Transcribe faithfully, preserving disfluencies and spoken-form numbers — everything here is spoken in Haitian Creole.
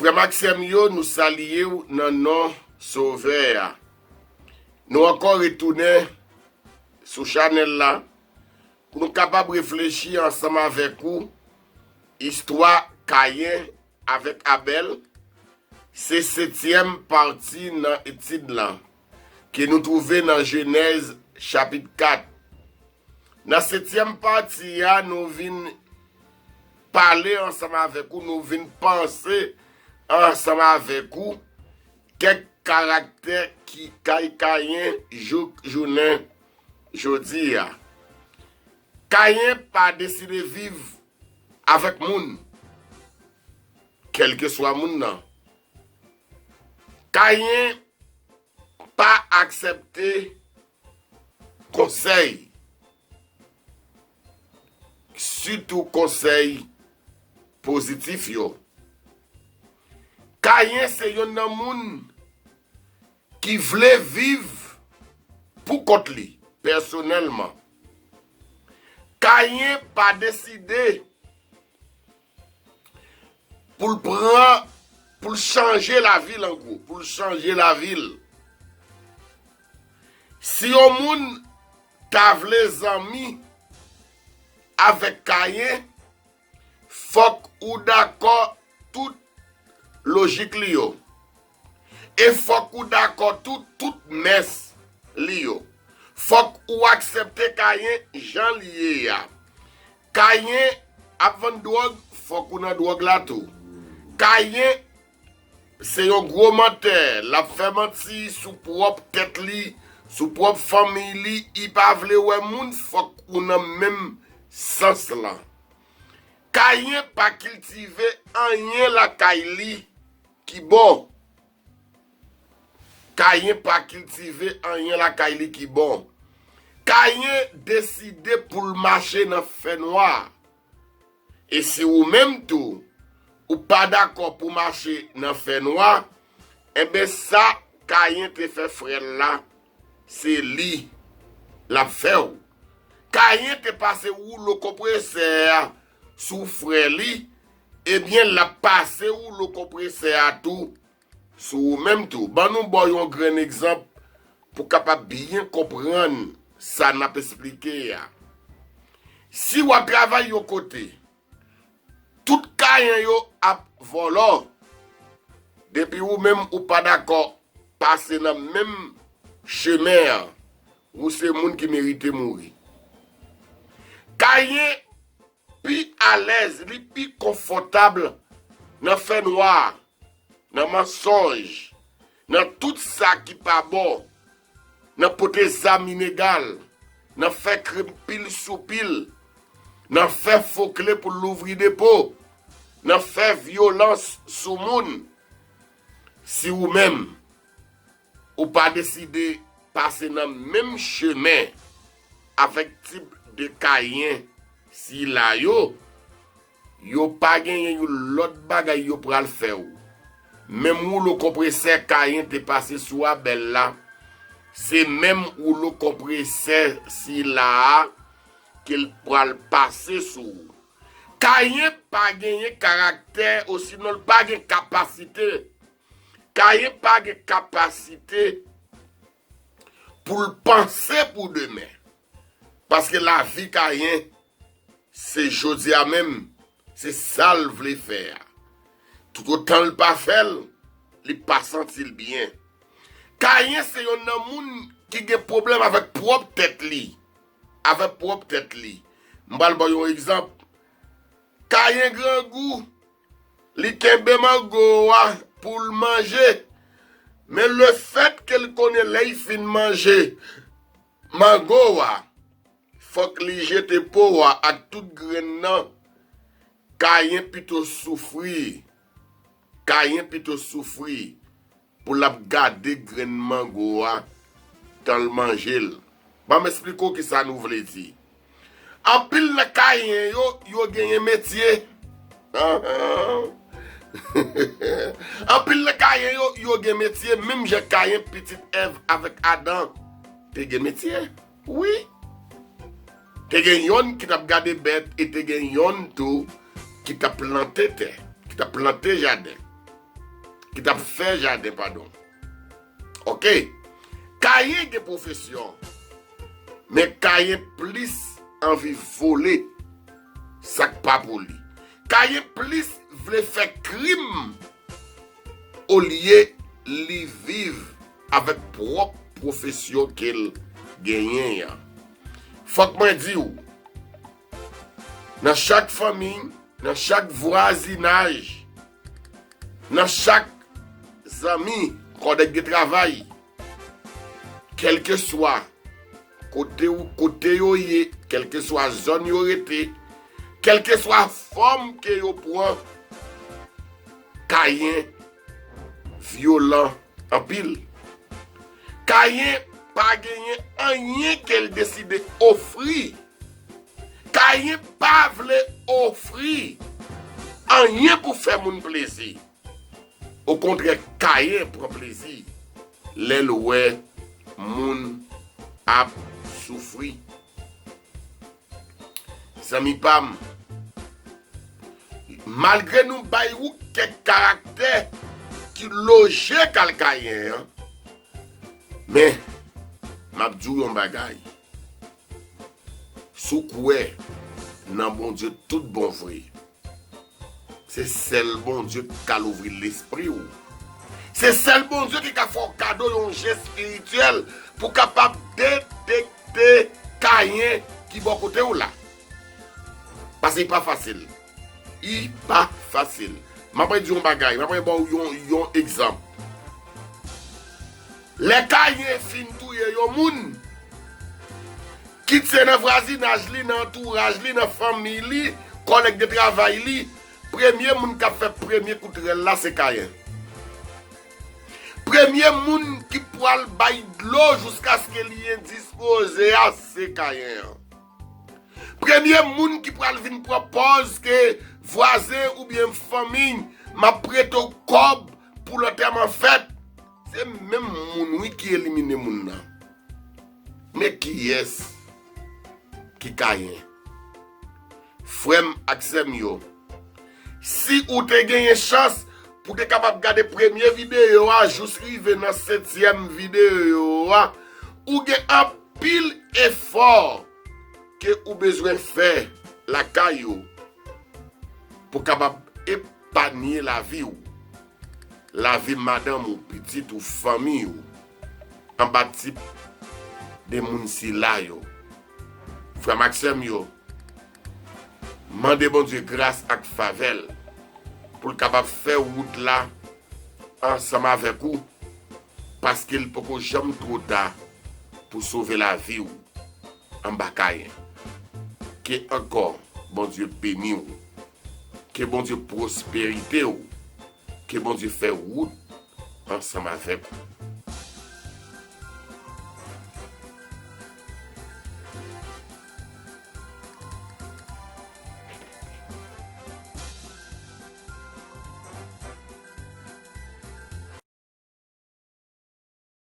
Frè m ak sè m yo, nou salye w nan non Sovè a. Nou ankò retounen sou chanèl la pou nou kapab reflechi ansanm avèk ou istwa Kayen avèk Abèl. Se setyèm pati nan etid lan ke nou twouve nan Jenèz chapit kat. Nan setyèm pati a, nou vin pale ansanm avèk ou, nou vin panse ansanm avèk ou kèk karaktè ki kay Kayen jouk jounen jodi a. Kayen pa deside viv avèk moun, kèlkeswa moun nan. Kayen pa aksepte konsèy, sitou konsèy pozitif yo. Kayen se yonn nan moun ki vle viv pou kont li, pèsonèlman. Kayen pa deside pou l pran, pou l chanje lavi l, an gwo, pou l chanje lavi l. Si yon moun ta vle zanmi avèk Kayen, fòk ou dakò tout lojik li yo. E fòk ou dakò tou tout mès li yo. Fòk ou aksepte Kayen jan l ye a. Kayen ap vann dwòg, fòk ou nan dwòg la tou. Kayen se yon gwo mantè, l ap fè manti sou pwòp tèt li, sou pwòp fanmiy li, li pa vle wè moun, fòk ou nan menm sans lan. Kayen pa kiltive anyen lakay li ki bon. Kayen pa kiltive anyen lakay li ki bon. Kayen deside pou l mache nan fènwa. E si ou menm tou, ou pa dakò pou mache nan fènwa, enben sa Kayen te fè frè l la, se li l ap fè w. Kayen te pase woulo konpresè a sou frè li, ebyen l ap pase woulo konpresè a tou sou ou menm tou. Ban nou ba w yon grenn egzanp pou w kapab byen konprann sa n ap esplike a. Si w ap travay yon kote, tout Kayen yo ap vòlò. Depi ou menm ou pa dakò pase nan menm chemen an, ou se moun ki merite mouri. Kayen pi alèz, li pi konfòtab nan fènwa, nan mansonj, nan tout sa ki pa bon, nan pote zam inegal, nan fè krim pil sou pil, nan fè fo kle pou louvri depo, nan fè vyolans sou moun. Si ou menm, ou pa deside pase nan menm chemen avèk tip de Kayen sila yo, yo pa genyen yon lòt bagay yo pral fè w. Menm woulo konpresè Kayen te pase sou Abèl la, se menm woulo konpresè sila a ke l pral pase sou ou. Kayen pa genyen karaktè, osinon l pa gen kapasite. Kayen pa gen kapasite pou l panse pou demen. Paske lavi Kayen, se jodi a menm, se sa l vle fè a. Toutotan l pa fè l, li pa santi l byen. Kayen se yonn nan moun ki gen pwoblèm avèk pwòp tèt li. Avèk pwòp tèt li. M pral ba w yon egzanp. Kayen grangou, li kenbe mango a pou l manje. Men lefètke l konnen lè l fin manje mango a, fòk li jete po a ak tout grenn nan. Kayen pito soufri. Kayen pito soufri pou l ap gade grenn mango a tan l manje l. Ban m esplike w kisa nou vle di. Anpil nan Kayen yo, yo genyen metye. Anpil nan Kayen yo, yo gen metye, menm jan Kayen, pitit Èv avèk Adan, te gen metye. Wi. Te gen yonn ki t ap gade bèt e te gen yonn tou ki t ap plante tè, ki t ap plante jaden. ki t ap fè jaden, padon. Oke. Kayen gen pwofesyon, men Kayen plis anvi vole sa k pa pou li. Kayen plis vle fè krim olye li viv avèk pwòp pwofesyon ke l genyen an. Fòk mwen di w, nan chak fanmi, nan chak vwazinaj, nan chak zanmi, kòlèg de travay, kèlkeswa kote, kote yo ye, kèlkeswa zòn yo rete, kèlkeswa fòm ke yo pran, Kayen vyolan anpil. Kayen pa genyen anyen ke l deside ofri. Kayen pa vle ofri anyen pou fè moun plezi. Okontrè, Kayen pran plezi lè l wè moun ap soufri. Zanmi pa m, malgre nou bay ou kèk karaktè ki loje kay Kayen an, men m ap di w yon bagay. Si w kwè nan Bondye tout bon vre, se sèl Bondye ki ka louvri lespri w. Se sèl Bondye ki ka fè w kado yon je espirityèl pou w kapab detekte Kayen ki bò kote w la. Paske li pa fasil. Li pa fasil. M ap di yon bagay, m ap ba w yon, yon egzanp. Lè Kayen fin touye yon moun, kit se nan vwazinaj li, nan antouraj li, nan fanmi li, kòlèg de travay li, premye moun k ap fè premye kout rèl la se Kayen. Premye moun ki pral bay dlo jiskaske li endispoze a se Kayen an. Premye moun ki pral vin pran pòz ke vwazen oubyen fanmi m ap prete w kòb pou lantèman fèt, se menm moun wi ki elimine moun nan. Men kiyès ki Kayen? Frè m ak sè m yo, si ou te genyen chans pou te kapab gade premye videyo a jous rive nan setyèm videyo a, ou gen anpil efò ke ou bezwen fè lakay ou pou kapab epanye lavi w, lavi madanm ou, pitit ou, fanmi ou, anba tip de moun sila yo. Frè m ak sè m yo, mande Bondye gras ak favè l pou l kapab fè wout la ansanm avèk ou, paske l poko janm twò ta pou sove lavi w anba Kayen. Ke ankò Bondye beni w. Ke Bondye pwosperite w. Ke Bondye fè wout ansanm avèk ou.